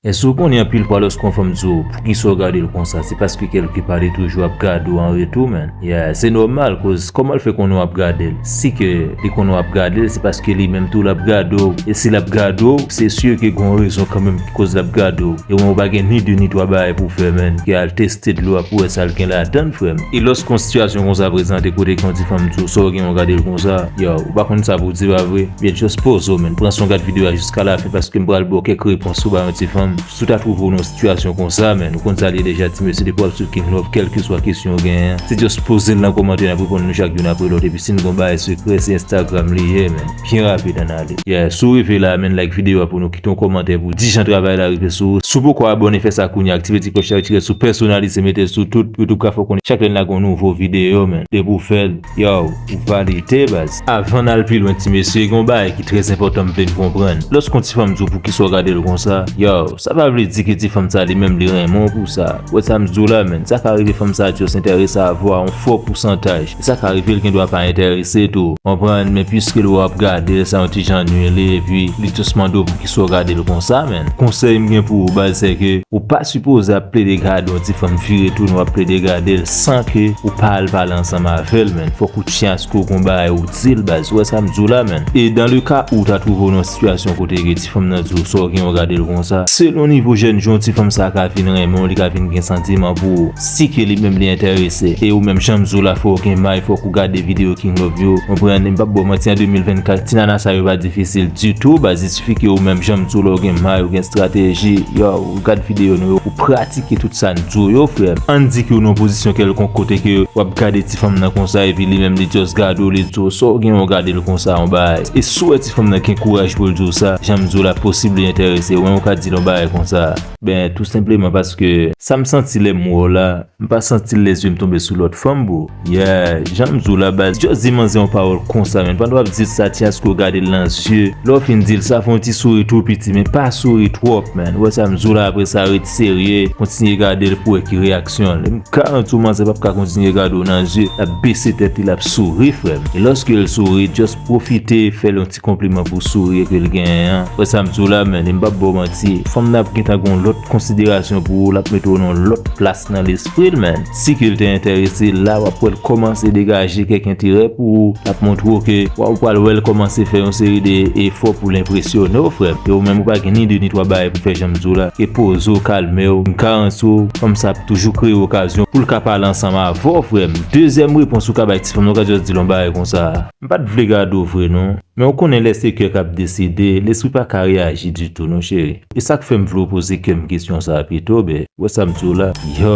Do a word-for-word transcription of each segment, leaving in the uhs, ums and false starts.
Èske w konnen anpil fwa lòske yon fanm di w poukisa w gade l konsa, se paske kèlke pa li toujou ap gade w an retou, man? Yeah, se nòmal, koz kòman l fè konnen w ap gade l? Si ke li konnen w ap gade l, se paske li menm tou l ap gade w. E si l ap gade w, se si ke gen yon rezon kanmenm ki koz l ap gade w. E w pa gen ni de ni twa bagay pou w fè, man, ke al teste dlo a pou w wè sa l gen ladan l, frè m. E lòske yon sitiyasyon konsa prezante kote ke yon ti fanm di w sa w gen w gade l konsa, yo, ou pa konn sa pou w di, pa vre? Byen, just poze w, man. Pran son gad videyo a jiska lafen paske m pral ba w kèk repons ou ba yon ti fanm. Si w ta twouve w nan yon sitiyasyon konsa, man, ou konn sa l ye deja, ti mesye, depi w ap swiv King Love, kèlkeswa kesyon w genyen, se just poze l nan kòmantè, n ap reponn nou chak youn apre lòt. Epi si n gen yon bagay sekrè, se Instagram li ye, man. Byen rapid, ann ale. Yeah, si w rive la, man, like videyo a pou nou, kite yon kòmantè pou di jan travay la rive sou ou. Si w poko abòne, fè sa kounye a, aktive ti klòch la, retire sou pèsonalize, mete l sou tout, YouTube ka fè w konnen chak lè n lage yon nouvo videyo, man. Depi w fè l, yo, ou valide, baz. Avan n al pi lwen, ti mesye, gen yon bagay ki trè enpòtan m vle n konprann. Lòske yon ti fanm di w poukisa w gade l konsa, yo, sa pa vle di ke ti fanm sa li menm li renmen w pou sa. Ou wè sa m di w la, man? Sa ka rive fanm sa di w se enterese avè w a yon fò pousantaj. E sa ka rive l gen dwa pa enterese tou. Konprann? Men piske l wè w ap gade l, sa yon ti jan nui li, epi li just mande w poukisa w gade l konsa, man. Konsèy m gen pou ou, baz, se ke ou pa sipoze ap plede gade yon ti fanm vire tounen, w ap plede gade l san ke ou pa al pale ansanm avè l, man. Fòk ou tyen aske w gen yon bagay ou di l, baz. Ou wè sa m di w la, man? E dans le cas où w ta twouve w nan yon sitiyasyon kote ke ti fanm nan di w sa w gen w gade l konsa, selon nivo jènjan w, ti fanm sa ka vin renmen w, li ka vin gen santiman pou ou. Si ke li menm li enterese. E ou menm, jan m di w la, fò w gen may, fòk ou gade videyo King Love yo. Konprann? M p ap ba w manti, an de mil vennkat, ti nana sa yo pa difisil ditou, baz. Il suffit ke ou menm, jan m di w la, w gen may, w gen estrateji, yo, ou gad videyo nou yo, ou pratike tout sa n di w yo, frè m. Ann di ke w nan yon pozisyon kèlkonk kote ke w ap gade ti fanm nan konsa, epi li menm li just gade w, li di w sa w gen w gade l konsa, yon bagay. E si w wè ti fanm nan gen kouraj pou l di w sa, jan m di w la, posib li enterese, ou menm ou ka di l yon bagay konsa. Ben, tou senpleman paske sa m santi lè m wè w la, m pa santi l lè zye m tonbe sou lòt fanm, bro. Yeah, jan m di w la, baz, just di manzè yon pawòl konsa, man. Pandan w ap di l sa, tyen aske w gade l nan zye. Lè w fin di l sa, fè yon ti souri tou piti, men pa souri twòp, man. Ou wè sa m di w la, apre sa, ret serye, kontinye gade l pou wè ki reyaksyon l. M garanti w, manzè p ap ka kontinye gade w nan zye, l ap bese tèt li, l ap souri, frè m. E lòske l souri, just pwofite, fè l yon ti konpliman pou souri ke l genyen an. Ou wè sa m di w la, man, e m p ap ba w manti. Fanm nan ap gentan gen yon lòt konsiderasyon pou ou, l ap mete w nan yon lòt plas nan lespri l, man. Si ke l te enterese, la w ap wè l kòmanse degaje kèk enterè pou ou, l ap montre w ke w ap pral wè l kòmanse fè yon seri de efò pou l enpresyone w, frè m. E ou menm ou pa gen ni de ni twa bagay pou fè, jan m di w la, ke poze w, kalme w. M garanti w, fanm sa ap toujou kreye okazyon pou l ka pale ansanm avè w, frè m. Dezyèm repons ou ka bay ti fanm nan, ou ka just di l yon bagay konsa. M pa t vle gade w vre non. Men ou konnen lè se kè k ap deside, lespri pa ka reyaji ditou non, cheri. E sa k fè m vle w poze kè m kesyon sa a pito, bè. Ou wè sa m di w la? Yo,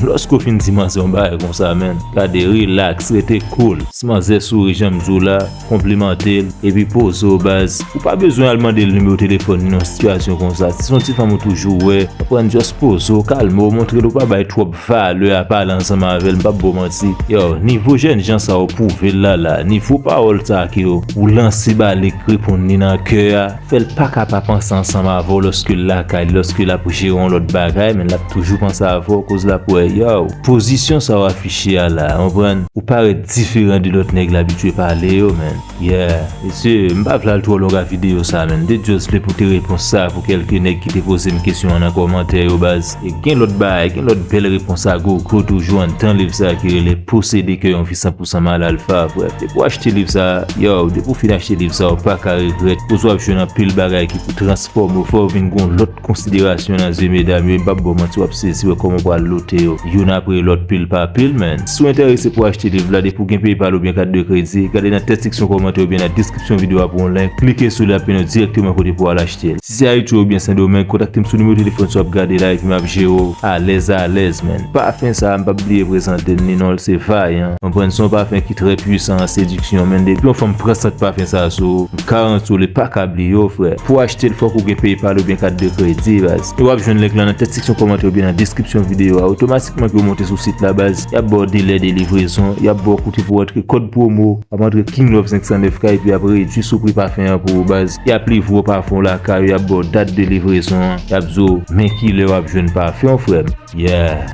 lòske w fin di manzè yon bagay konsa, man, gade, rilaks, rete cool. Si manzè souri jan m di w la, konplimante l, epi poze w, baz. Ou pa bezwen al mande l nimewo telefòn li nan yon sitiyasyon konsa. Si se yon ti fanm ou toujou wè, konprann, just poze w, kalme w, montre l ou pa bay twòp valè a pale ansanm avè l, m p ap ba w manti. Yo, nivo jènjan sa yo pwouve l la la, nivo pawòl sa ke yo, ou lanse ba li k reponn li nan kè a, fè l pa ka pa panse ansanm avè w lòske l lakay li, lòske l ap jere yon lòt bagay, men l ap toujou panse avè w, koz l ap wè, yo, pozisyon sa yo afiche a la, konprann? Ou parèt diferan de lòt nèg l abitye pale yo, man. Yeah, mesye, m pa vle al twò long ak videyo sa, man. M te just vle pote repons sa pou kèlke nèg ki te poze m kesyon an nan kòmantè yo, baz. E gen lòt bagay, gen lòt bèl repons a gogo toujou anndan liv sa ki rele Posede kè yon vi san pou san mal alfa, frè. Depi w achte liv sa, yo, depi w fin achte liv sa, ou pa ka regrèt. Koz w ap jwenn anpil bagay ki pou transfòme w, fè w vin gen yon lòt konsiderasyon nan zye medam yo, e m p ap ba w manti, w ap sezi wè kòman w pral lote yo, youn apre lòt, pil pa pil, man. Si w enterese pou w achte liv la, depi w gen PayPal oubyen kat de kredi, gade nan deskripsyon kòmantè oubyen nan deskripsyon videyo a pou yon link, klike sou li, l ap mennen w dirèkteman kote pou w al achte l. Si se Ayiti oubyen Sendomeng, kontakte m sou nimewo telefòn sa w ap gade la, epi m ap jere w alèz alèz, man. Pafen sa a, m p ap bliye prezante n li, non l se Vayan. Konprann, se yon pafen ki trè pwisan an sediksyon, man. Depi yon fanm pran sant pafen sa a sou ou, m garanti w li pa ka bliye w, frè. Pou w achte l, fòk ou gen PayPal oubyen kat de kredi, baz. E w ap jwenn link lan nan deskripsyon kòmantè oubyen nan deskripsyon videyo a. Otomatikman ke w monte sou sit la, baz, y ap ba w delè de livrezon, y ap ba w kote pou w antre kòd pwomo, w ap antre King Love senk san nèf K, epi y ap redui sou pri pafen an pou ou, baz. Y ap livre w pafen w lakay ou, y ap ba w dat de livrezon an, y ap di w men kilè w ap jwenn pafen w, frè m. Yeah.